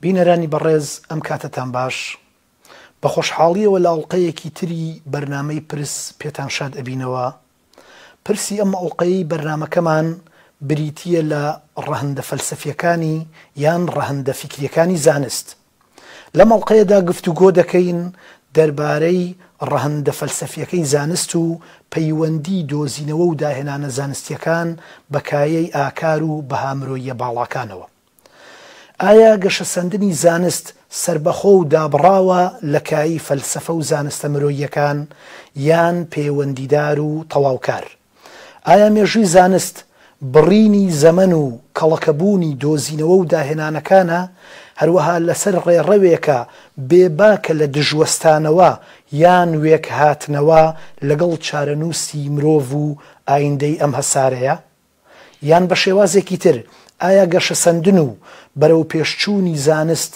بینەرانی بەڕێز ئەم کاتەتان باش. بە خۆشحاڵیەوە لە ئەڵقەیەکی تری بەرنامەی پرس پێتان شاد ئەبینەوە. پرسی ئەم ئەڵقەیەی بەرنامەکەمان بریتییە لە ڕەهەندە فەلسەفیەکانی یان ڕەهەندە فیکریەکانی زانست. لەم ئەڵقەیەدا گفتوگۆ دەکەین دەربارەی ڕەهەندە فەلسەفیەکەی زانست و پەیوەندی دۆزینەوە و داهێنانە زانستیەکان بە کایەی ئاکار و بەها مرۆییە باڵاکانەوە. ئایا گەشەسەندنی زانست سەربەخۆ و دابڕاوە لە کایەی فەلسەفە و زانستە مرۆییەکان یان پێوەندیدار و تەواوکار؟ ئایا مێژووی زانست بڕینی زەمەن و کەڵەکەبوونی دۆزینەوە و داهێنانەکانە، هەروەها لەسەر ڕێڕەوێکە بێباکە لە دژوەستانەوە یان وێکهاتنەوە لەگەڵ چارەنووسی مرۆڤ و ئایندەی ئەم هەسارەیە؟ یان بە شێوازێکی تر ئایا گەشەسەندن و بەرەوپێشچوونی زانست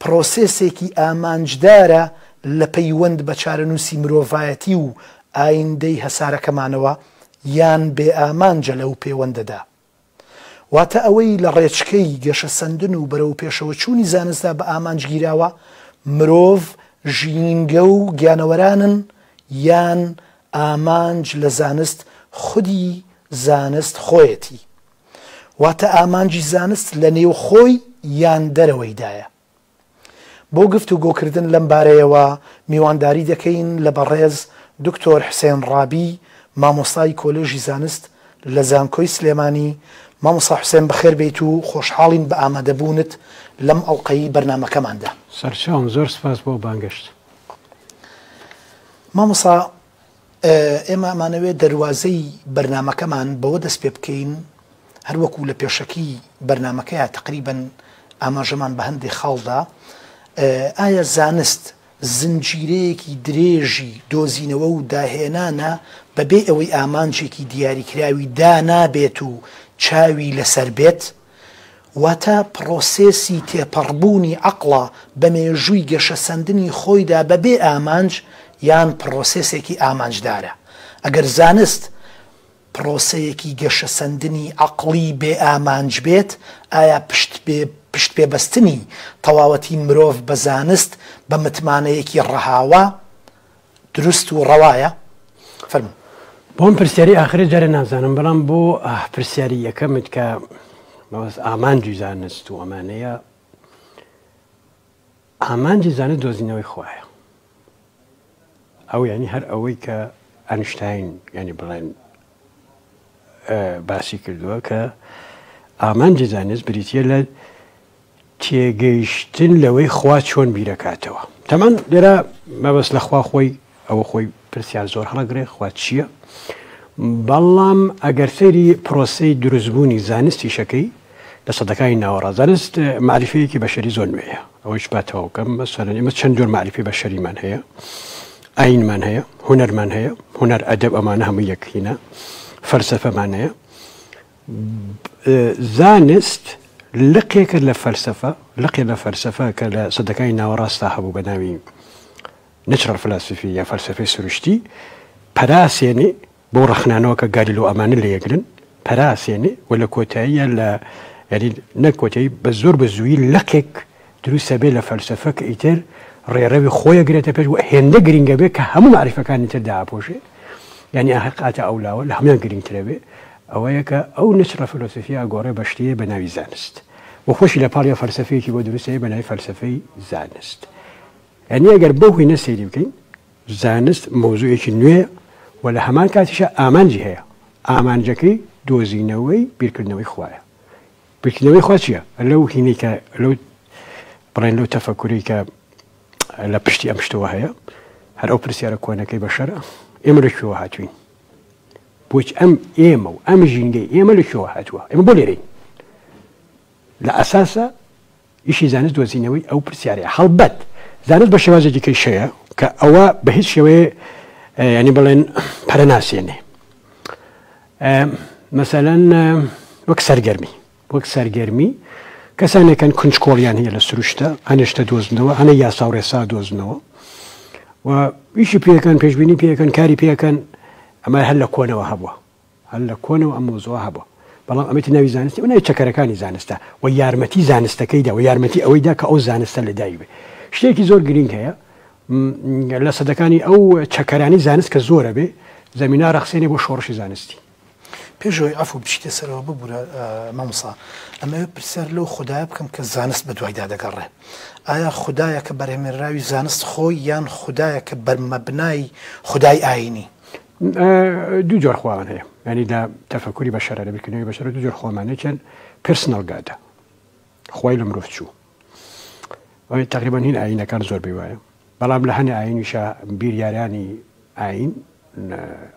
پرۆسێسێکی ئامانجدارە لە پەیوەند بە چارەنووسی مرۆڤایەتی و ئایندەی هەسارەکەمانەوە یان بێ ئامانجە لەو پێوەندەدا؟ واتە ئەوەی لە ڕێچکەی گەشەسەندن و بەرەوپێشەوەچوونی زانستدا بە ئامانج گیراوە مرۆڤ، ژینگە و گیانەوەرانن یان ئامانج لە زانست خودی زانست خۆیەتی. واتە ئامانجی زانست لە نێوخۆی یان دەرەوەیدایە. بۆ گفتوگۆکردن لەم بارەیەوە میوانداری دەکەین لە بەڕێز دکتۆر حسێن ڕابی مامۆستای کۆلێژی زانست لە زانکۆی سلێمانی. مامۆستا حسێن بەخێر بێیت و خۆشحاڵین بە ئامادەبوونت لەم ئەڵقەی بەرنامەکەماندا. سەرچاوم، زۆر سپاس بۆ بانگێشت. مامۆستا ئێمە ئەمانەوێت دەروازەی بەرنامەکەمان بەوە دەست پێ بکەین هەروەکو لە پێشەکی بەرنامەکەیا تقریبن ئاماژەمان بە هەندێک خاڵدا ئایا زانست زنجیرەیەکی درێژی دۆزینەوە و داهێنانە بەبێ ئەوەی ئامانجێکی دیاریکراوی دانابێت و چاوی لەسەر بێت؟ واتە پڕۆسێسی تێپەڕبوونی عەقڵە بە مێژووی گەشەسەندنی خۆیدا بەبێ ئامانج یان پڕۆسێسێکی ئامانجدارە. ئەگەر زانست پڕۆسەیەکی گەشەسەندنی عەقڵی بێ ئامانج بێت، ئایا پشتپێبەستنی تەواوەتی مرۆڤ بە زانست بە متمانەیەکی ڕەهاوە دروست و ڕەوایە؟ فەرموو. بۆ ئەم پرسیاری ئاخرت جارێ نازانم بەڵام بۆ پرسیاری یەکەمت کە مەبەست ئامانجی زانست و ئەمانەیە ئامانجی زانست دۆزینەوەی خوایە ئەو ینی هەر ئەوەی کە ئەنشتین ینی بڵێن باسی کردووە کە ئامانجی زانست بریتە لە تێگەیشتن لەوەی خوا چۆن بیرەکاتەوە. تەمان لێرە مەبەست لە خوا خۆی ئەوە خۆی پرسیار زۆر هەڵەگرێ خوا چییە؟ بەڵام ئەگەر سەیری پرۆسەی دروستبوونی زانستیشەکەی لە سەدەکانی ناوەڕاست زانست مەعریفەیەکی بەشەری زۆر نوێیە ئەوەیش با تەواو کەم مەسەلەن ئێمە چەند جۆر مەعریفەی بەشەریمان هەیە ئاینمان هەیە هونەرمان هەیە هونەر ئەدەب ئەمانە هەموو یەکینە فەلسەفەمان هەیە زانست لقێکە لە فەلسەفە، لقێ لە فەلسەفە کە لە سەدەکانی ناوەڕاستدا هەبوو بە ناوی Natural Philosophy یا فەلسەفەی سروشتی، پەراسێنێ بەو ڕەخنانەوە کە گالیلۆ ئەمانە لێیەگرن، پەراسێنێ و لە کۆتاییە لە یانی نەک کۆتایی بە زۆر بە زوویی لقێک دروست ئەبێ لە فەلسەفە کە ئیتر ڕێڕەوی خۆی ئەگرێتە پێش و هێندە گرینگ ئەبێ کە هەموو مەعریفەکانی تر دائەپۆشێ یانی ئاهقاتە ئەولاوە لە هەموویان گرینگتر ئەبێ ئەوەیە کە ئەو نچڕە فلۆسفیە ئەگۆڕێ بە شتێ بە ناوی زانست و خۆشی لە پاڵیا فەلسەفەیەکی بۆ دروست ئەبێ بە ناوی فەلسەفەی زانست یانی ئەگەر بەو هینە سەیری بکەین زانست مەوزوعێکی نوێیە و لە هەمان کاتیشا ئامانجی هەیە ئامانجەکەی دۆزینەوەی بیرکردنەوەی خوایە بیرکردنەوەی خوا چییە؟ لەو هینەی کە لەو بڵێن لەو تەفەکوری کە لە پشتی ئەم شتەوە هەیە هەر ئەو پرسیارە کۆنەکەی بەشەرە ئێمە لە کوێوە هاتوین بۆچ ئەم ئێمە و ئەم ژینگەی ئێمە لە کوێوە هاتووە ئێمە بۆ لێرەین لە ئەساسە ئیشی زانست دۆزینەوەی ئەو پرسیارەیە. هەڵبەت زانست بە شێوازێکی کەیش هەیە کە ئەوە بە هیچ شێوەیە یانی بڵێن پەرە ناسێنێ. مەسەلەن وەک سەرگەرمی وەک سەرگەرمی کەسانێکن کنجکۆڵیان هەیە لە سروشتە هەنێ شتە دۆزنەوە هەنە یاسا و ڕێسا دۆزنەوە و ئیشی پێەکەن پێشبینی پێەکەن کاری پێەکەن ئەمە هەر لە کۆنەوە هەبووە هەر لە کۆنەوە ئەم مەوزوعە هەبووە. بەڵام ئەمەی تر ناوی زانست نیە، ئەو ناوی چەکەرەکانی زانستە و یارمەتی زانستەکەی دا و یارمەتی ئەوەی دا کە ئەو زانستە لەدایک بێ. شتێکی زۆر گرینگ هەیە لە سەدەکانی ئەو چەکەرانی زانست کە زۆرە بێ زەمینا ڕەخسێنێ بۆ شۆڕشی زانستی. پێش ئەوەی عەفو بچیتە سەرەوە ببورە مامۆستا ئەمەوێ پرسیار لەو خودایە بکەم کە زانست بەدوایدا دەگەڕێ ئایا خودایەکە بەرهەمێنراوی زانست خۆی یان خودایەکە بەرمەبنای خودای ئایینی؟ دوو جۆر خوامان هەیە یانی لە تەفەکوری بەشەرە لە بیرکردنەوەی بەشەرە دوو جۆر خوامان یەکیان پرسنەڵ گادە خوای لە مرۆڤ چوو ئەوەی تقریبا هین ئاینەکان زۆر بێ وایە بەڵام لە هەنێ ئاینیشە بیریارانی ئاین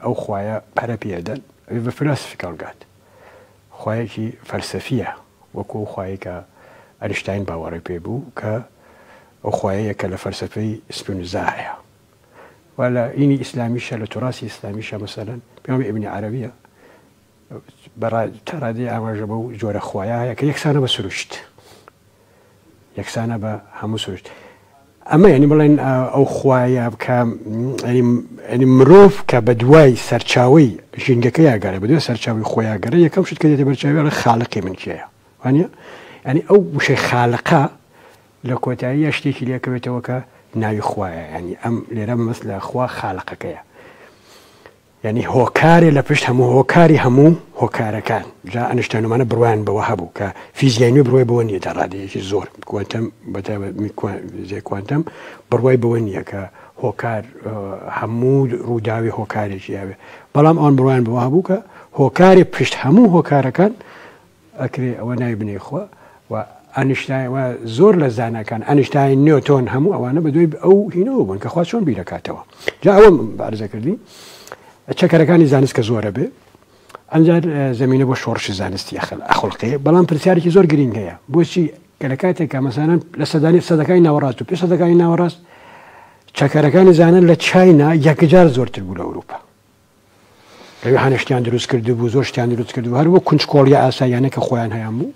ئەو خوایە پەرە پێدەن ئەوی بە philosophical God خوایەکی فەلسەفیە وەکو ئەو خوایەی کە ئەنشتاین باوەڕی پێ بوو کە ئەو خوایەیە کە لە فەلسەفەی سپینوزا هەیە و لە ئینی ئیسلامیشە لە توراسی ئیسلامیشە مەسەلەن پێم ئیبنی عەرەبیە تا ڕادەی ئاماژە بەو جۆرە خوایە هەیە کە یەکسانە بە سروشت یەکسانە بە هەموو سروشت ئەمە یعنی بڵێن ئەو خوایە کە ینی مرۆڤ کە بە دوای سەرچاوی ژینگەکە یاگەرە بە دوای سەرچاوی خۆیاگەرە یەکەم شت کە دێتە بەرچاوی خالقی من کێیە وانە ینی ئەو وشەی خالقە لە کۆتاییا شتێکی لێکەوێتەوە کە ناوی خوایە یانی ئەم لێرە مەبەست لە خوا خالقەکەیە یانی هۆکارێ لە پشت هەموو هۆکاری هەموو هۆکارەکان جا ئەنشتاینۆمانە بڕوایان بەوە هەبوو کە فیزیای نوێ بڕوای بەوە نییە تا ڕادەیەکی زۆر کوانتەم بەتایبەت کوانتەم بڕوای بەوە نییە کە هۆکار هەموو ڕووداوی هۆکارێکی هەبێ بەڵام ئەوان بڕوایان بەوە هەبوو کە هۆکاری پشت هەموو هۆکارەکان ئەکرێ ئەوە ناوی بنێی خوا و ئەنشتاین و زۆر لە زاناکان ئەنشتاین نیۆتۆن هەموو ئەوانە بە دوای ئەو هینەوە بوون کە خوا چۆن بیرەکاتەوە جا ئەوەم بارزە کردی چەکەرەکانی زانست کە زۆرە بێ ئەنجار زمینە بۆ شۆڕشی زانستی ئەخل ئەخڵقێ بەڵام پرسیارێکی زۆر گرنگ هەیە بۆچی کە لە کاتێک کە مەسەلەن لە سەدانی سەدەکانی ناوەڕاست و پێش سەدەکانی ناوەڕاست چەکەرەکانی زانن لە چاینا یەکجار زۆرتر بوو لە ئەوروپا لەوێ هەنێ شتیان دروست کردبوو، زۆر شتیان دروست کردبوو، هەر وەک کونجکۆڵییە ئاساییانە کە خۆیان هەیان بوو،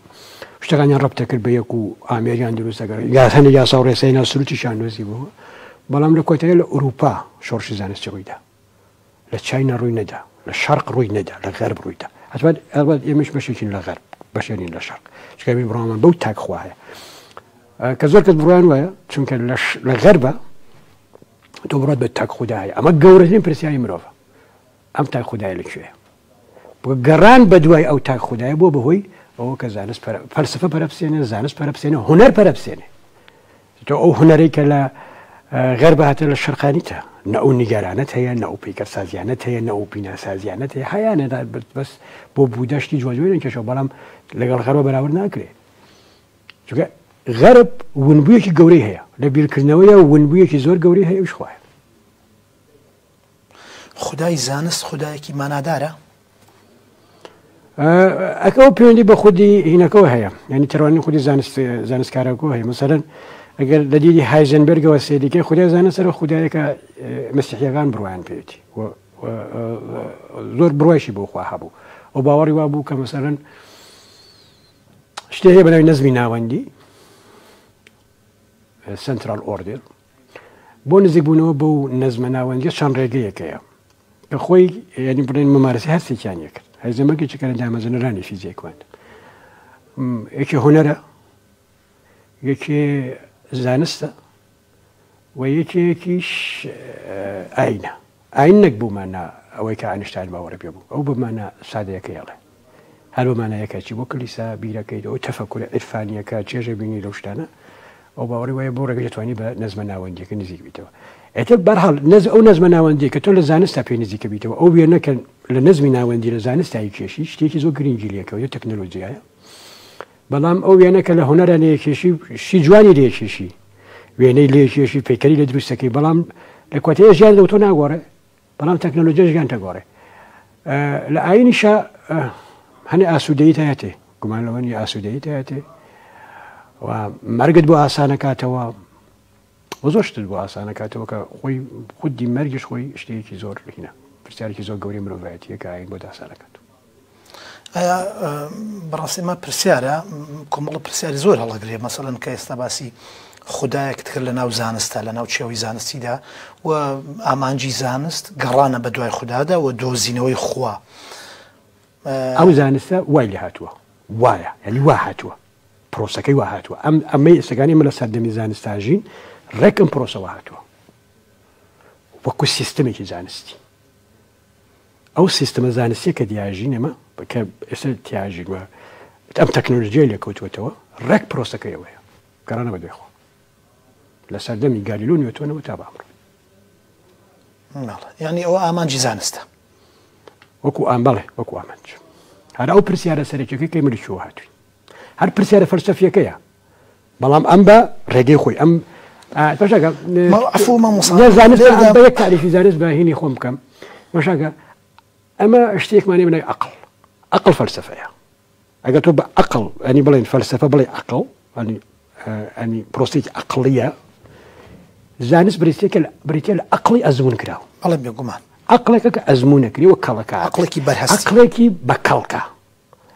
شتەکانیان ڕەبت دەکرد بە یەک و ئامێریان دروست دەکرد، یا هەندێک یاسا و ڕێسای ناو سروتیشیان دۆزیبووەوە، بەڵام لە کۆتایی لە ئورووپا شۆڕشی زانستی ڕووی دا، لە چاینا ڕووی نەدا، لە شەرق ڕووی نەدا، لە غەرب ڕووی دا. هەتبەت ئەڵبەت ئێمەش بەشێکین لە غەرب، بەشێ نین لە شەرق، چونکە ئێمەش بڕوامان بەو تاک خوا هەیە. کە زۆر کەس بڕوایان وایە، چونکە لە غەربە تۆ بڕوات بە تاک خودا هەیە ئەمە گەورەترین پرسیاری مرۆڤە ئەم تاک خودایە لە کوێیە گەڕان بە دوای ئەو تاک خودایە بۆ بەهۆی ئەوە کە زانست فەلسفە پەرەپسێنێ زانست پەرەپسێنێ هونەر پەرەپسێنێ تۆ ئەو هونەرەی کە لە غەربە هاتە لە شەرقانیتە نە ئەو نیگەرانەت هەیە نە ئەو پەیکەرسازیانەت هەیە نە ئەو بیناسازیانەت هەیە هەیانە بەس بۆ بودەشتی جوانجوێنە کێشەوە بەڵام لەگەڵ غەربە بەراورد ناکرێت چونکە غەرب ونبوویەکی گەورەی هەیە لە بیرکردنەوەیە ونبوویەکی زۆر گەورەی هەیە ئەویش خوایە. خودای زانست خودایەکی مانادارە؟ ئەکەەوە پەیوەندی بە خودی هینەکەەوە هەیە یعنی تەوانی خودی زانست زانستکارەکە هەیە مەسەرەن ئەگەر لە دیدی هایزنبرگەوە سێدیکە خودای زانست سەر خودایەکە مەسیحیەکان بڕوایان پێێتی زۆر بڕوایشی بۆ خوا هەبوو ئەو باوەڕی وا بوو کە مەسەرەن شتێ هەیە بەناوی نەزمی ناوەندی central order بۆ نزیکبوونەوە بەو نەزمە ناوەندیە چەند ڕێگەیەک هەیە کە خۆی یعنی بڵێن ممارەسی هەرسێکیان یەکرد هایزنبرگ یەکێکە لە دامەزرێنەرانی فیزیای کوانتەم یەکێ هونەرە یەکێ زانستە و یەکێکیش ئاینە. ئاین نەک بەو مانا ئەوەی کە ئاینشتاین باوەڕی پێ بوو، ئەو بە مانا سادەیەکەی ئەڵێ. هەر بە مانایەکە چی بۆ کلیسا بیرەکەیت، ئەو تەفەکورە عیرفانییەکە، چێژە بینی لەو شتانە، ئەو باوەڕی وایە بەو ڕێگەی دەتوانی بە نەزمە ناوەندییەکە نزیک بیتەوە. ئیتر بەرحاڵ نەز ئەو نەزمە ناوەندییە کە تۆ لە زانستا پێی نزیکە بیتەوە، ئەو وێنە کە لە نەزمی ناوەندی لە زانستا ئەیکێشی، شتێکی زۆر گرینگی لێکەوتە تەکنەلۆجیایە. بەڵام ئەو وێنە کە لە هونەرا لێکێشی شتی جوانی لێکێشی وێنەی لێکێشی پەیکەری لێ دروست دەکەی بەڵام لە کۆتایی ژیان لەو تۆ ناگۆڕێ بەڵام تەکنەلۆژیا ژیان دەگۆڕێ لە ئاینیشا هەنێ ئاسوودەیی تایەتێ گومان لەوە نییە ئاسوودەیی تایەتێ و مەرگت بۆ ئاسانەکاتەوە و زۆر شتت بۆ ئاسانەکاتەوە کە خۆی خودی مەرگیش خۆی شتێکی زۆر هینە پرسیارێکی زۆر گەورەی مرۆڤایەتیە کە ئاین بۆ ئاسانەکات. ئایا بەڕاستی ئەمە پرسیارە کۆمەڵە پرسیاری زۆر هەڵەگرێ مەسەلەن کە ئێستا باسی خودایەکت کرد لە ناو زانستە لە ناو چێوەی زانستیدا و ئامانجی زانست گەڕانە بە دوای خودادا و دۆزینەوەی خوا. ئەو زانستە وای لێ هاتووە، وایە، یانی وا هاتووە، پرۆسەکەی وا هاتووە. ئەم ئەمەی ئێستەکان ئێمە لە سەردەمی زانستا ژین، ڕێک ئەم پرۆسە وا هاتووە وەکو سیستمێکی زانستی. ئەو سیستمە زانستیە کە دیاژین ئێمە کە ئێستا تیاژین و ئەم تەکنۆلۆژیای لێکەوتووەتەوە، ڕێک پرۆسەکەی ئەوەیە. گەڕانە بە دوای خۆ لە سەردەمی گالیلۆ نیوتۆنەوە تا بە ئەمڕۆ. یعنی ئەوە ئامانجی زانستە. وەکو ئام بەڵێ وەکو ئامانج. هەر ئەو پرسیارە سەرەکیەکەی کە ئێمە لە کوێوە هاتووین. هەر پرسیارە فەلسەفیەکەیە. بەڵام ئەم بە ڕێگەی خۆی ئەم تەشەکە عفو مامۆستا زانست بە یەک تاریفی زانست بە هینی خۆم بکەم. مەشاکە ئەمە شتێکمان هەیە بە ناوی عەقڵ. عەقڵ فەلسەفەیە. ئەگەر تۆ بە عەقڵ ئەنی بڵێن فەلسەفە بڵێ عەقڵ ئەنی ئەنی پرۆسەیەکی عەقڵیە زانست بریتێکە بریتە لە عەقڵی ئەزمون کراو. بەڵێ بێگومان. عەقڵێکە کە ئەزموونەکری وەک کەڵەکە عەقڵێکی بەرهەستی. عەقڵێکی بە کەڵکە.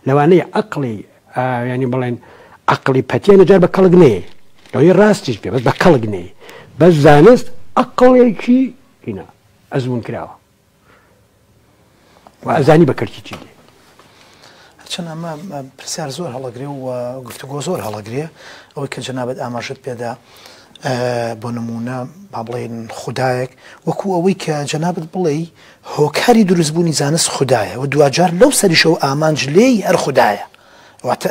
لەوانەیە عەقڵی ینی بڵێن عەقڵی پەتیان جار بە کەڵک نەیە لەوەی ڕاستیش بێ بەس بە کەڵک نەیە بەس زانست عەقڵێکی هینا ئەزمون کراوە و ئەزانی بە کەرتی چی دێ. هەرچەند ئەمە پرسیار زۆر هەڵەگرێ و گفتوگۆ زۆر هەڵەگرێ ئەوەی کە جەنابەت ئاماژت پێدا بۆ نمونە با بڵێن خودایەک وەکو ئەوەی کە جەنابت بڵێی هۆکاری دروستبوونی زانست خودایە و دواجار لەو سەریشەوە ئامانج لێی هەر خودایە واتە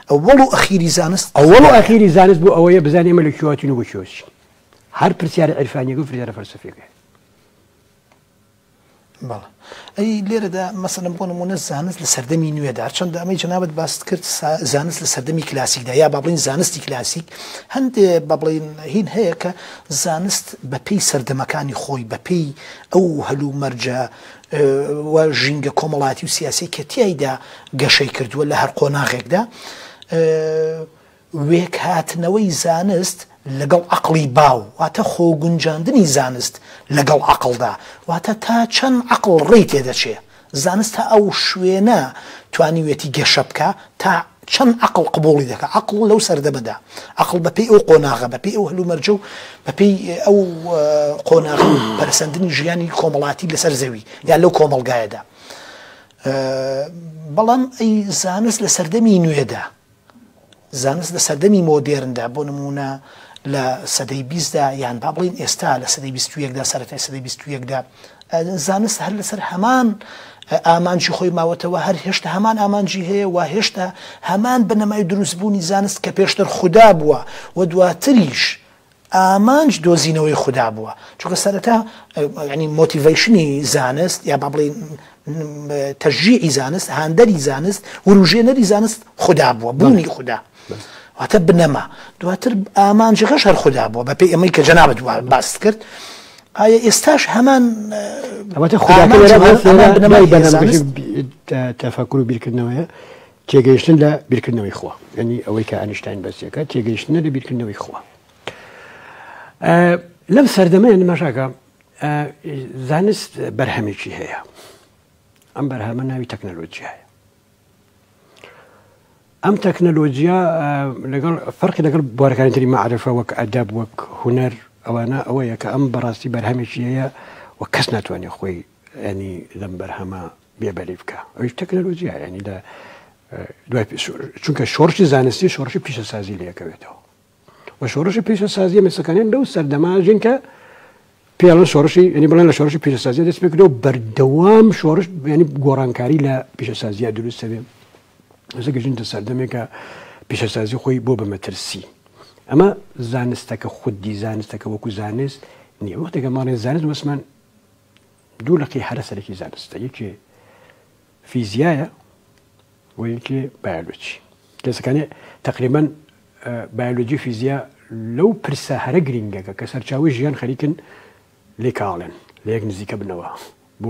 ئەوەڵ و ئەخیری زانست ئەوەڵ و ئەخیری زانست بۆ ئەوەیە بزانین ئێمە لە کوێ هاتوین و بۆ کوێ چین هەر پرسیارە عیرفانیەکە و پرسیارە فەلسەفیەکەیە. بەڵێ ئەی لێرەدا مەسەلەن بۆ نمونە زانست لە سەردەمی نوێدا هەرچەندە ئەمەی جەنابت باست کرد زانست لە سەردەمی کلاسیکدا یا با بڵین زانستی کلاسیک هەندێ با بڵین هین هەیە کە زانست بە پێی سەردەمەکانی خۆی بە پێی ئەو هەلومەرجە و ژینگە کۆمەڵاتی و سیاسی کە تیایدا گەشەی کردووە لە هەر قۆناغێکدا وێکهاتنەوەی زانست لەگەڵ عەقڵی باو، واتە خۆگونجاندنی زانست لەگەڵ عەقڵدا، واتە تا چەند عەقڵ ڕێی تێدەچێ، زانست تا ئەو شوێنە توانیویەتی گەشە بکا، تا چەند عەقڵ قبوڵی دەکا، عەقڵ لەو سەردەمەدا، عەقڵ بەپێی ئەو قۆناغە، بەپێی ئەو هەلومەرجە و بەپێی ئەو قۆناغە و پەرەسەندنی ژیانی کۆمەڵاتی لەسەر زەوی یان لەو کۆمەڵگایەدا. بەڵام ئەی زانست لە سەردەمی نوێدا، زانست لە سەردەمی مۆدێرندا، بۆ نموونە لە سەدەی بیستدا یان با بڵێین ئێستا لە سەدەی 21دا، سەرەتای سەدەی 21دا، زانست هەر لەسەر هەمان ئامانجی خۆی ماوەتەوە، هەر هێشتا هەمان ئامانجی هەیە و هێشتا هەمان بنەمای دروستبوونی زانست کە پێشتر خودا بووە و دواتریش ئامانج دۆزینەوەی خودا بووە چونکە سەرەتا یانی مۆتیڤەیشنی زانست یا با بڵێین تەشجیعی زانست هاندەری زانست وروژێنەری زانست خودا بووە بوونی خودا واتە بنەما دواتر ئامانجەکەش هەر خودا بووە بەپێی ئەمەی کە جەنابت باست کرد ئایا ئێستاش هەمان ئەوەتە خوداکە بنەمای تەفەکر و بیرکردنەوەیە تێگەیشتن لە بیرکردنەوەی خوا یعنی ئەوەی کە ئەنیشتاین بەسیەکە تێگەیشتنە لە بیرکردنەوەی خوا لەم سەردەمەیە نمەشاکە زانست بەرهەمێکی هەیە ئەم بەرهەمە ناوی تەکنەلۆجیایە ئەم تەکنەلۆجیا لەگەڵ فەرقی لەگەڵ بوارەکانی تری معرفە وەک ئەدەب وەک هونەر ئەوانە ئەوەیە کە ئەم بەڕاستی بەرهەمێکی هەیە و کەس ناتوانێت خۆی ینی لەم بەرهەمە بێبەری بکە ئەویش تەکنەلۆجیا ینی لە دوای چونکە شۆڕشی زانستی شۆڕشی پیشەسازی لەکەوێتەوە و شۆڕشی پیشەسازی مەسەکانیان لەو سەردەما ژین کە پێڵن شۆڕشی ینی بڵێن لە شۆڕشی پیشەسازی دەست پێکردەوە بەردەوام شۆڕش ینی گۆڕانکاری لە پیشەسازیە دروست دەبێ ئێستا گەشتە سەردەمێکە پیشەسازی خۆی بۆ بە مەترسی ئەمە زانستەکە خودی زانستەکە وەکو زانست نییە وەختێکە ماڵێن زانست وەسمان دوو لقی هەرە سەرەکی زانستە یەکێ فیزیایە و یەکێ بایۆلۆجی کەسەکانی تقریبا بایۆلۆجی فیزیا لەو پرسە هەرە گرینگەکە کە سەرچاوی ژیان خەریکن لێکاڵێن لە یەک نزیکە بنەوە بۆ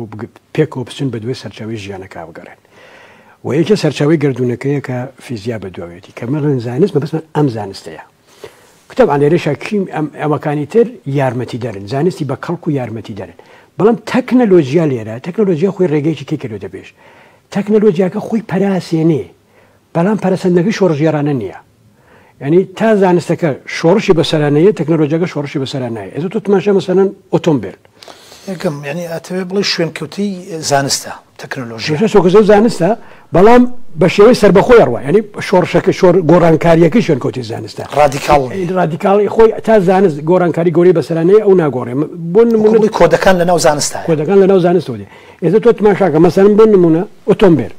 پێکەوە بچن بە دوای سەرچاوی ژیانەکە بگەڕێن و یەکێ سەرچاوی گردونەکەیە کە فیزیا بە دواوێتی کە مەڵێن زانست مەبەستمان ئەم زانستەیە کتەبان لێرەشا کیم ئەم ئەوەکانی تر یارمەتیدەرن زانستی بە کەڵک و یارمەتیدەرن بەڵام تەکنەلۆجیا لێرە تەکنەلۆجیا خۆی ڕێگەیەکی کەی کردوێتە پێش تەکنەلۆجیاکە خۆی پەراسێنێ بەڵام پەرەسەندنەکەی شۆڕشگێڕانە نییە یعنی تا زانستەکە شۆڕشی بەسەرا نەیە تەکنەلۆجیاکە شۆڕشی بەسەرا نایە ئێستا تۆ تماشا مەسەلەن ئۆتۆمبێل یەکەم یعنی ئەتەوێ بڵێ شوێنکەوتەی زانستە تەکنەلۆژیا شوێنکەوتەی زانستە. بەڵام بە شێوەی سەربەخۆی ئەڕوا یعنی شۆڕشەکە شۆر گۆڕانکاریەکەی شوێنکەوتی زانستە ڕادیکاڵ ڕادیکاڵی خۆی تا زانست گۆڕانکاری گەورەی بەسەرانەیە ئەو ناگۆڕێ بۆ نمونە کۆدەکان لەناو زانستە کۆدەکان لەناو زانستەوە دێ ئێستا تۆ تماشاکە مەسەلەن بۆ نمونە ئۆتۆمبێل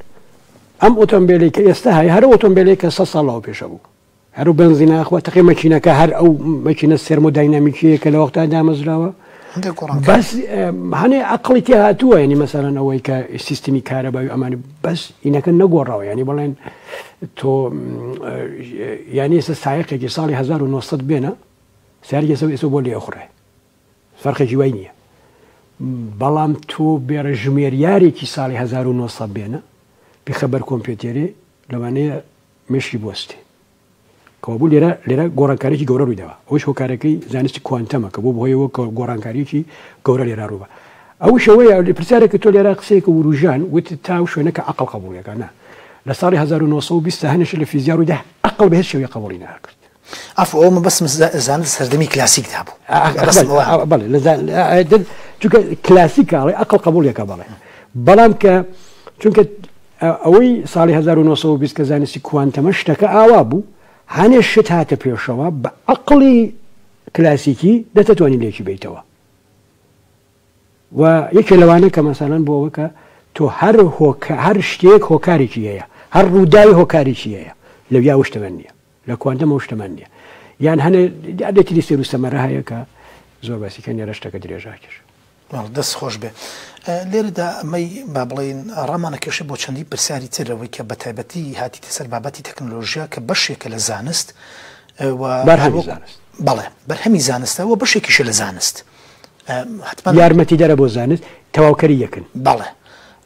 ئەم ئۆتۆمبێلی کە ئێستا هەیە هەر ئۆتۆمبێلێک کە 100 ساڵ لەوە پێشە بوو هەر و بەنزینە ئەخوا تەقێ مەکینەکە هەر ئەو مەکینە سێرمۆداینامیکیەیە کە لە وەختا دامەزراوە هەندێک گۆڕانکاری بەس هەنێ عەقڵی تێ هاتووە یعنی مەسەلەن ئەوەی کە سیستمی کارەبای و ئەمانی بەس ئینەکە نەگۆڕاوە یعنی بڵێن تۆ یعنی ئێستا سایەقێکی ساڵی 1900 بێنە سیاری ئێستا ئێستا بۆ لێ ئەخوڕێ فەرقێکی وای نییە بەڵام تۆ بێڕە ژمێریارێکی ساڵی 1900 بێنە بیخە بەر کۆمپیوتێرێ لەوانەیە مێشکی بوەستێ. کەوابوو لێرە لێرە گۆڕانکاریی گەورە ڕوویداوە. ئەوەیش هۆکارەکەی زانستی کوانتەمە کە بوو بەهۆیەوە کە گۆڕانکاریی گەورە لێرە ڕووبا. ئەوەیش ئەوەیە پرسیارێک کە تۆ لێرە قسەیەکە وروژان وتت تا ئەو شوێنە کە عەقڵ قەبووڵی ئەکا. نا. لە ساڵی 1920 تا هەنێ شت لە فیزیا ڕوویدا عەقڵ بە هیچ شێوەیەک قەبووڵی نەئەکرد. عەفو ئەوە مەبەستم زانست سەردەمی کلاسیکدا بوو. مەبەستم ئەوە بوو. بەڵێ لە چونکە کلاسیکە ئەڵێ عەقڵ قەبووڵی ئەکا بەڵێ. بەڵام کە چونکە ئەوەی ساڵی 1920 کە زانستی کوانتەمە شتەکە ئاوا بوو، هەنێ شت هاتە پێشەوە بە عەقڵی کلاسیکی نەتەتوانی لێکی بەیتەوە و یەکێ لەوانە کە مەسەلەن بۆ ئەوە کە تۆ هەر هۆکە هەر شتێک هۆکارێکی هەیە هەر ڕووداوی هۆکارێکی هەیە لەویا ئەو شتەمان نییە لە کوانتەم ئەو شتەمان نییە یان هەنێ دیاردەی سێر و سەمەرە هەیە کە زۆر باسی کە نێرە شتەکە درێژاکێش. بەڵێ دەست خۆش بێ. لێرەدا ئەمەی با بڵێین ڕامانەکێشێ بۆ چەندین پرسیاری تر ئەوەی کە بە تایبەتی هاتیتە سەر بابەتی تەکنەلۆژیا کە بەشێکە لە زانست و بەرهەمی زانست. بەڵێ بەرهەمی زانستە و بەشێکیشە لە زانست. حتمما یارمەتیدەرە بۆ زانست تەواوکەری یەکن. بەڵێ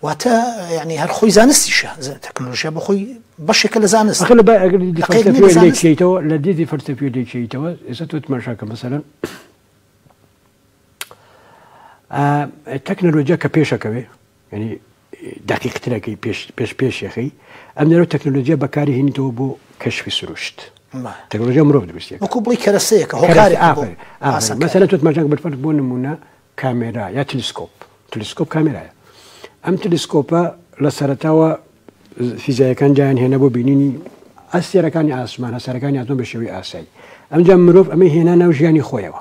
واتە یعنی هەر خۆی زانستیشە تەکنەلۆژیا بۆ خۆی بەشێکە لە زانست. ئەخر لە با ئەگەر دیدی فەلسەفیەوە لێکیەیتەوە لە دیدی فەلسەفیەوە لێکیەیتەوە ئێستا تۆ تماشاکە مەسەلەن تەکنەلۆجیا کە پێشەکەوێ ینی دقیقترەکەی پێش پێش پێشەکەی ئەم نەرەوە تەکنەلۆجیا بەکاری هینیتەوە بۆ کەشفی سروشت تەکنەلۆژیا مرۆڤ دروستێک وەکو بڵی کەرەسەیەکە هۆکارێک مەسەلەن تۆ تماشاکە بەرفەرز بۆ نمونە کامێرا یا تلیسکۆپ تلیسکۆپ کامێرایە ئەم تلیسکۆپە لە سەرەتاوە فیزیایەکان جیان هێنا بۆ بینینی ئەستێرەکانی ئاسمان هەسارەکانی ئاسمان بە شێوەی ئاسایی ئەمجا مرۆڤ ئەمەی هێنا ناو ژیانی خۆیەوە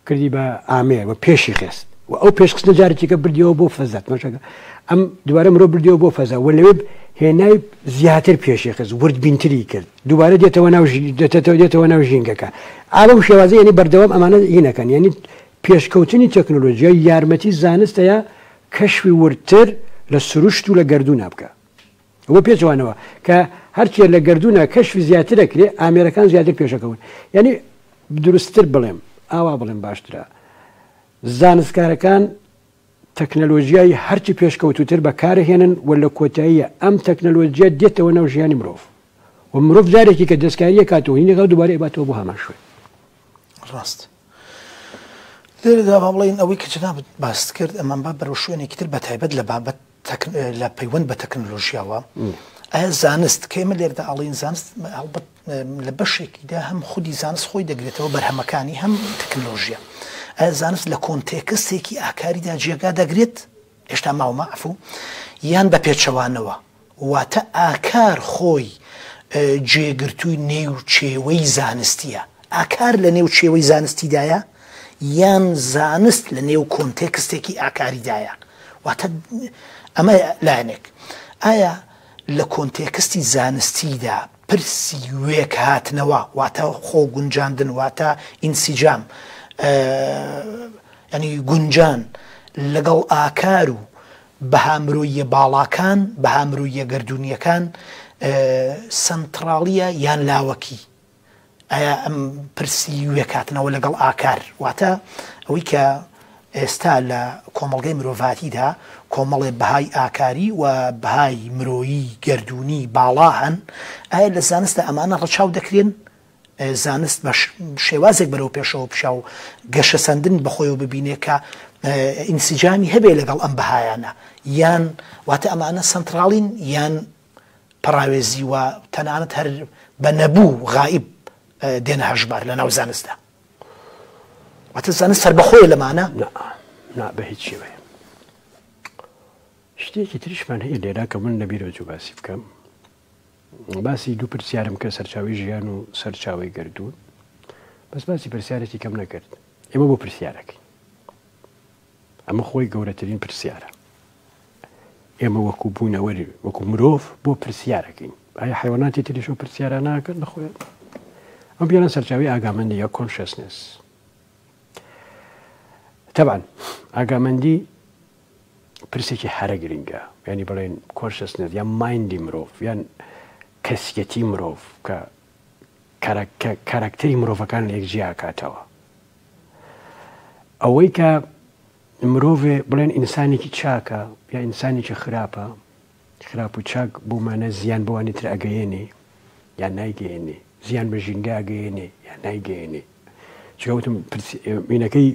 کردی بە ئامێر و پێشی خست و ئەو پێشخستنە جارێکی کە بردیەوە بۆ فەزا تماشاکە ئەم دووبارە مرۆ بردیەوە بۆ فەزا و لەوێ هێنای زیاتر پێشی خست وردبینتری کرد دووبارە دێتەوە ناو دێتەوە دێتەوە ناو ژینگەکە ئالەو شێوازە یعنی بەردەوام ئەمانە هینەکەن یعنی پێشکەوتنی تەکنۆلۆژیا یارمەتی زانستەیە کەشفی وردتر لە سروشت و لە گەردوونا بکە وە پێچەوانەوە کە هەرچێ لە گەردوونا کەشفی زیاتر ئەکرێ ئامێرەکان زیاتر پێشەکەون یانی دروستتر بڵێم ئاوا بڵێم باشترە زانستکارەکان تەکنەلۆژیای هەرچی پێشکەوتوتر بەکارهێنن و لە کۆتاییە ئەم تەکنەلۆژیا دێتەوە ناو ژیانی مرۆڤ و مرۆڤ جارێکی کە دەستکاریە کاتەوە هینەکە دووبارە ئەیباتەوە بۆ هەمان شوێن. ڕاست. لێرەدا با بڵێین ئەوەی کە جەنابت باست کرد ئەمان با بەرەو شوێنێکی تر بە تایبەت لە بابەت لە پەیوەند بە تەکنەلۆژیاوە ئایا زانست کە ئێمە لێرەدا ئەڵێین زانست هەڵبەت لە بەشێکیدا هەم خودی زانست خۆی دەگرێتەوە بەرهەمەکانی هەم تەکنەلۆژیا ئایا زانست لە کۆنتێکستێکی ئاکاریدا جێگا دەگرێت هێشتا ماومە عەفو یان بە پێچەوانەوە واتە ئاکار خۆی جێگرتووی نێو چێوەی زانستییە؟ ئاکار لە نێو چێوەی زانستیدایە یان زانست لە نێو کۆنتێکستێکی ئاکاریدایە؟ واتە ئەمە لایەنێک. ئایا لە کۆنتێکستی زانستیدا پرسی وێکهاتنەوە، واتە خۆگونجاندن، واتە ئینسیجام، یانی گونجان لەگەڵ ئاکار و بەها مرۆییە باڵاکان، بەها مرۆییە گەردوونییەکان سەنتڕاڵییە یان لاوەکی؟ ئایا ئەم پرسی وێکهاتنەوە لەگەڵ ئاکار، واتە ئەوەی کە ئێستا لە کۆمەڵگەی مرۆڤایەتیدا کۆمەڵێ بەهای ئاکاری و بەهای مرۆیی گەردوونی باڵا هەن، ئایا لە زانستدا ئەمانە ڕەچاو دەکرێن؟ زانست بە شێوازێک بەرەو پێشەوە بچا و گەشەسەندن بەخۆیەوە ببینێ کە ئینسجامی هەبێ لەگەڵ ئەم بەهایانە یان واتە ئەمانە سەنتراڵین یان پەڕاوێزی و تەنانەت هەر بە نەبوو غائیب دێنە هەژمار لە ناو زانستدا واتە زانست سەربەخۆیە لەمانە نا نا بە هیچ شێوەیە. شتێکی تریشمان هەیە لێرە کە من لەبیرەوە چوو باسی بکەم. باسی دوو پرسیارم کرد سەرچاوەی ژیان و سەرچاوەی گەردوون. بەس باسی پرسیارێکی کەم نەکرد. ئێمە بۆ پرسیارەکەین؟ ئەمە خۆی گەورەترین پرسیارە. ئێمە وەکو بوونەوەر وەکو مرۆڤ بۆ پرسیارەکەین؟ ئایا حیواناتی تریش ئەو پرسیارە ناکەن لە خۆیان؟ ئەم پیانە سەرچاوی ئاگامەندی یا کۆنشەسنس. تەبعەن ئاگامەندی پرسێکی هەرە گرنگە یانی بڵێن کۆنشەسنس یان مایندی مرۆڤ یان کەسیەتی مرۆڤ کە کاراکتەری مرۆڤەکان لە یەک جیاکاتەوە ئەوەی کە مرۆڤێ بڵێن ئینسانێکی چاکە یا ئینسانێکی خراپە خراپ و چاک بۆ مانە زیان بەوانی تر ئەگەیەنێ یان نایگەیەنێ زیان بە ژینگە ئەگەیەنێ یان نایگەیەنێ چونکە وتم مینەکەی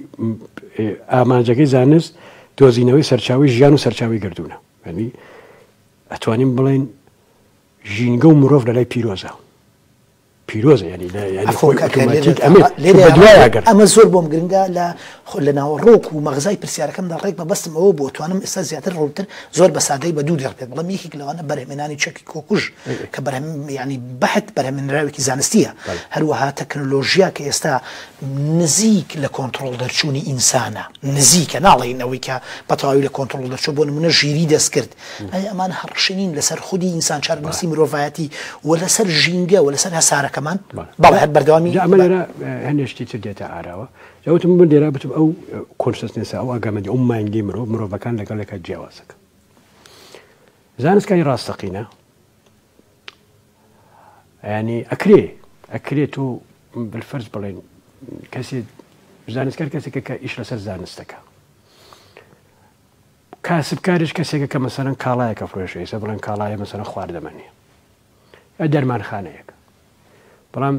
ئامانجەکەی زانست دۆزینەوەی سەرچاوی ژیان و سەرچاوی گردونە ینی ئەتوانین بڵێن ژینگە و مرۆڤ لە لای پیرۆزە پیرۆزە ینی ئەمە زۆر بۆم گرنگە لە لە ناوەڕۆک و مەغزای پرسیارەکەمدا ڕێک مەبەستم ئەوە بووە توانم ئێستا زیاتر ڕوونتر زۆر بە سادەی بە دوو دێڕ پێت بڵێم یەکێک لەوانە بەرهەمێنانی چەکی کۆکوژ کە بەرهەم یانی بەحت بەرهەمێنراوێکی زانستییە هەروەها تەکنەلۆژیا کە ئێستا نزیک لە کۆنتڕۆڵ دەرچوونی ئینسانە نزیکە ناڵێین ئەوەی کە بە تەواوی لە کۆنتڕۆڵ دەرچوو بۆ نمونە ژیری دەستکرد ئایا ئەمان هەڕەشە نین لەسەر خودی ئینسان چارەنووسی مرۆڤایەتی و لەسەر ژینگە و لەسەر هەسارەکەمان بەڵێ هەر بەردەوامی جا ئەمە لێرە هەندێک شتی تر دێتە ئاراوە جا وتم من لێرە بتم ئەو consciousness ە ئەو ئاگامەندی ئەو mind ی مرۆڤ مرۆڤەکان لەگەڵ یەکا جیاوازەکە زانستکاری ڕاستەقینە ینی ئەکرێ ئەکرێ تۆ بالفرض بڵێن کەسێ زانستکار کەسێکە کە ئیش لەسەر زانستەکە کاسبکاریش کەسێکە کە مەسەرەن کاڵایەکە فرۆشێ ئێستا بڵێن کاڵایە مەسەرەن خواردەمەنیە یا دەرمانخانەیەک بەڵام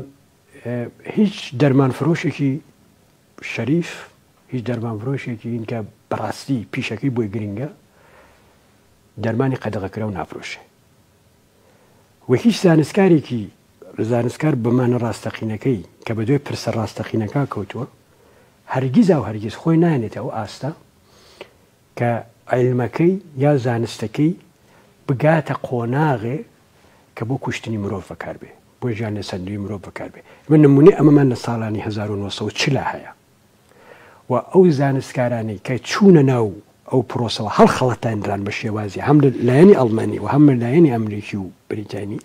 هیچ دەرمان فرۆشێکی شەریف هیچ دەرمان فرۆشێکی کە بەڕاستی پیشەکەی بۆی گرنگە دەرمانی قەدەغەکراو نافرۆشێ و هیچ زانستکارێکی زانستکار بە مانا ڕاستەقینەکەی کە بە دوای پرسە ڕاستەقینەکە کەوتووە هەرگیزا و هەرگیز خۆی نانێتە ئەو ئاستە کە عیلمەکەی یا زانستەکەی بگاتە قۆناغێ کە بۆ کوشتنی مرۆڤ بەکار بێ، بۆ ژیان لێسەندنەوەی مرۆڤ بەکار بێ. ئێمە نموونەی ئەمەمان لە ساڵانی 1940 هەیە و ئەو زانستکارانەی کە چوونە ناو ئەو پرۆسەوە هەڵخەڵەتێنران بە شێوازی هەم لە لایەنی ئەڵمانی و هەم لە لایەنی ئەمریکی و بریتانی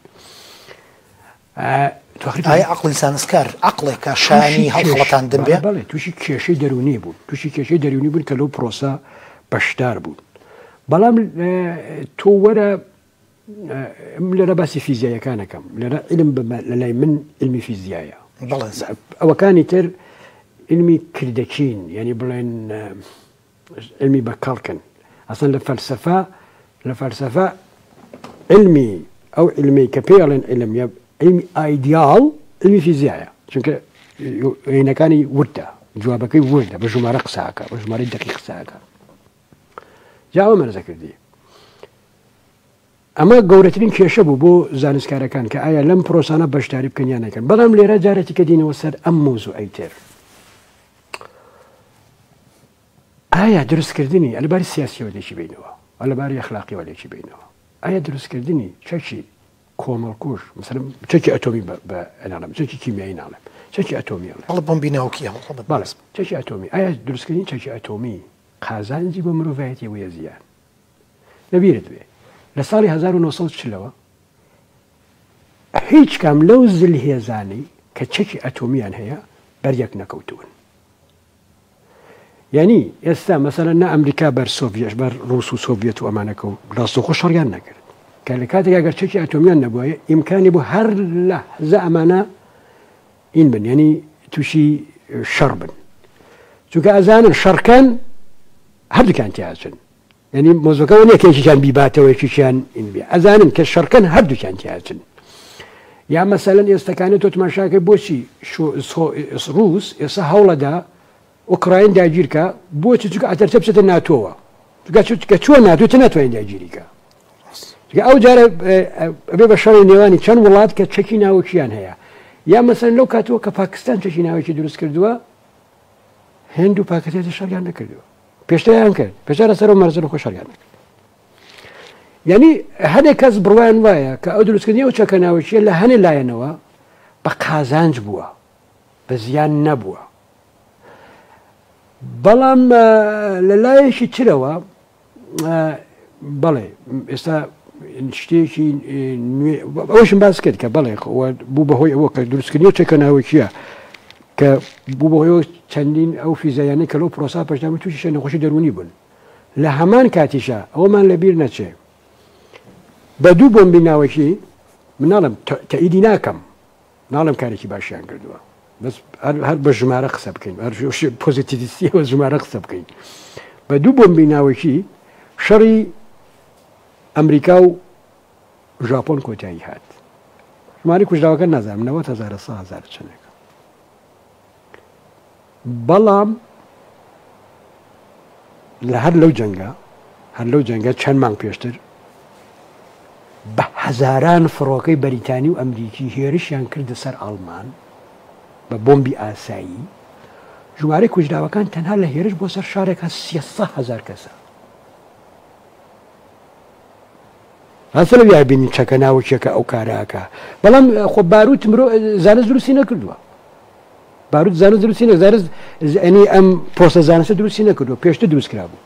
ئایا عەقڵی زانستکار عەقڵێکە شایانی هەڵخەڵەتاندن بێ؟ بەڵێ تووشی کێشەی دەروونی بوون تووشی کێشەی دەروونی بوون کە لەو پرۆسە بەشدار بوون بەڵام تۆ وەرە لێرە باسی فیزیایەکانەکەم لێرە علم لە لای من علمی فیزیایە ئەوەکانی تر علمی کردەکین یعنی بڵێن علمی بە کەڵکن ئەسڵەن لە فەلسەفە لە فەلسەفە علمی ئەو علمی کە پێی ئەڵێن علم یا علمی ئایدیاڵ علمی فیزیایە چونکە عینەکانی وردە جوابەکەی وردە بە ژمارە قساکە بە ژمارەی دقیق قساکە جاوە مەرزەکردی ئەمە گەورەترین کێشە بوو بۆ زانستکارەکان کە ئایا لەم پرۆسانە بەشداری بکەن یان نەکەن بەڵام لێرە جارێکی کە دینەوە سەر ئەم مەوزوعەی تر ئایا دروستکردنی لە باری سیاسیەوە لێکی بینەوە لە باری ئەخلاقیەوە لێکی بینەوە ئایا دروستکردنی چەکی کۆمەڵکوژ مثلا چەکی ئەتۆمی بە ناڵێم چەکی کیمیایی ناڵێم چەکی ئەتۆمی ئەڵێم بەڵێ بۆمبی ناوکی بەڵێ چەکی ئەتۆمی ئایا دروستکردنی چەکی ئەتۆمی قازانجی بۆ مرۆڤایەتی وە زیان لەبیرت بێ لە ساڵی 1940 ەوە هیچ کام لەو زلهێزانەی کە چەکی ئەتۆمیان هەیە بەریەک نەکەوتوون. یانی ئێستا مەسەلەن نە ئەمریکا بەر سۆڤیەش بەر ڕوس و سۆڤیەت و ئەمانەکە و ڕاستەوخۆ شەڕیان نەکرد کە لە کاتێک ئەگەر چەکی ئەتۆمیان نەبووە ئیمکانی بۆ هەر لەحزە ئەمانە ئین بن یعنی تووشی شەڕ بن چونکە ئەزانن شەڕکەن هەردووکیان تیاچن یعنی مۆزەکەەوە نیە کێکیان بیباتەوە یەکێکیان ئین بێ ئەزانن کە شەڕکەن هەردووکیان تیاچن یا مەسەلەن ئێستەکانە تۆ تماشاکەی بۆچی ڕوس ئێستا هەوڵەدا ئۆکراین داگیرکە بۆچی چونکە ئەتەرسێ بچێتە ناتۆوە چونکە چوە ناتۆ تە ناتوانین داگیریکە چونکە ئەو جارە ئەبێ بە شەڕی نێوانی چەند وڵات کە چەکی ناوەکییان هەیە یا مەسەن لەو کاتەوە کە پاکستان چەکی ناوەکی دروست کردووە هند و پاکستان شەڕیان نەکردووە پێشتریان کرد پێشتر لەسەر مەرزن خۆ شەڕیان نەکرد. یانی هەنێک کەس بڕوایان وایە کە ئەو دروستکردنی ئەو چەکە ناوکییە لە هەنێ لایەنەوە بە قازانج بووە، بە زیان نەبووە. بەڵام لە لایەکی ترەوە بەڵێ ئێستا شتێکی نوێ ئەوشم باس کرد کە بەڵێ بوو بەهۆی ئەوە کە دروستکردنی چەکە ناوکیە کە بوو بەهۆی چەندین ئەو فیزایانەی کە لەو پرۆسا پەشدامی تووشی نەخۆشی دەرونی بوون لە هەمان کاتیشا ئەوەمان لە بیر نەچێ بە دوو بۆمبی ناوەکی من ناڵێم تەئیدی ناکەم ناڵێم کارێکی باشیان کردووە بەس هەر بە ژمارە قسە بکەین هەر پۆزیتیڤیستیەوە ژمارە قسە بکەین بە دوو بۆمبی ناوەکی شەڕی ئەمریکا و ژاپۆن کۆتایی هات ژمارەی کوژراوەکە نازانم 90 هزار 100 هزار چەندێکە بەڵام لە هەر لەو جەنگە هەر لەو جەنگە چەند مانگ پێشتر بە هەزاران فڕۆکەی بەریتانی و ئەمریکی هێرشیان کردە سەر ئاڵمان بە بۆمبی ئاسایی ژمارەی کوژراوەکان تەنها لە هێرش بۆ سەر شارێک هە 300 هەزار کەسە. ڕاستە لەویا بینین چەکە ناوکیەکە ئەو کارە ئەکا بەڵام خۆ باروت مرۆ زانست دروستی نەکردووە باروت زانست دروستی نە زانست ئەنی ئەم پرۆسە زانستە دروستی نەکردووە پێشتر دروست کرابوو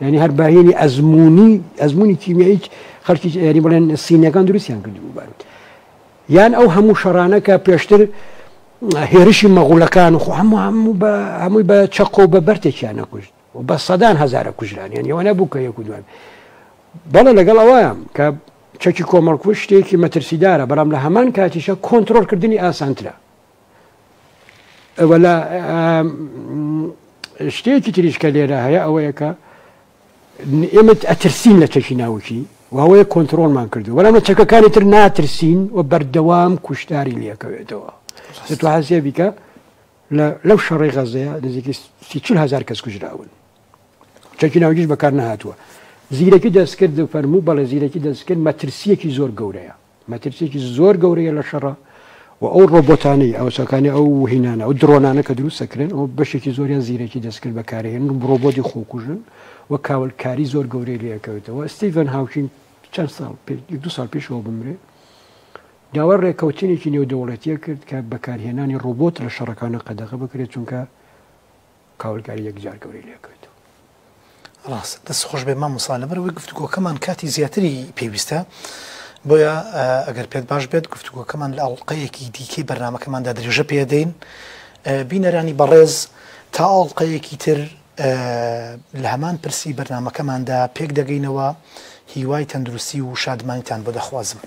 یعنی هەر باهێنی ئەزمموی ئەزمموی کیمیایی خەڵکی یعنی بڵێن سینەکان دروستیان کردبوو باروت یان ئەو هەموو شەڕانە کە پێشتر هێرشی مەغولەکان و خۆ هەموو هەموو بە هەمووی بە چەقۆ بە بەرتێکیان نەکوشت و بە سەدان هەزارە کوژران یانی ئەوە نەبوو کە یەک و دوان بەڵێ لەگەڵ ئەوەیان کە چەکی کۆمەڵکوژ شتێکی مەترسیدارە بەڵام لە هەمان کاتیشە کۆنتترۆلکردنی ئاسانترە ئەوە لە شتێکی تریش کە لێرە هەیە ئەوەیە کە ئێمە ئەترسین لە چەکی ناوکی وەوەیە کۆنتترۆلمان کردو بەڵام لە چەکەکانی تر ناترسین و بەردەوام کوشتاری لەکەوێتەوە تو حەزیە بیکە لە لەو شەڕەی غەزەیە نزیکەی 40 هەزار کەس کوژراون. چەکی ناوکیش بەکار نەهاتووە. زیرەکی دەستکرد فەرموو بەڵێ زیرەکی دەستکرد مەترسییەکی زۆر گەورەیە. مەترسییەکی زۆر گەورەیە لە شەڕە و ئەو ڕۆبۆتانەی ئەوسەکانی ئەو هینانە ئەو درۆنانە کە دروست دەکرێن ئەو بەشێکی زۆریان زیرەکی دەستکرد بەکارهێنن و ڕۆبۆتی خۆکوژن و کاولکاری زۆر گەورەی لێکەوێتەوە. ستیڤن هاوکینگ چەند ساڵ پێش یەک دوو ساڵ پێشەوە بمرێ داوای ڕێککەوتنێکی نێودەوڵەتیە کرد کە بەکارهێنانی ڕۆبۆت لە شەڕەکانە قەدەغە بکرێت چونکە کاولکاری یەکجار گەورەی لێکەوێتەوە. ڕاستە دەست خۆش بێ مامۆستا لەبەرئەوەی گفتوگۆکەمان کاتی زیاتری پێویستە بۆیە ئەگەر پێت باش بێت گفتوگۆکەمان لە ئەڵقەیەکی دیکەی بەرنامەکەماندا درێژە پێدەین بینەرانی بەڕێز تا ئەڵقەیەکی تر لە هەمان پرسی بەرنامەکەماندا پێک دەگەینەوە هیوای تەندروستی و شادمانیتان بۆ دەخوازم.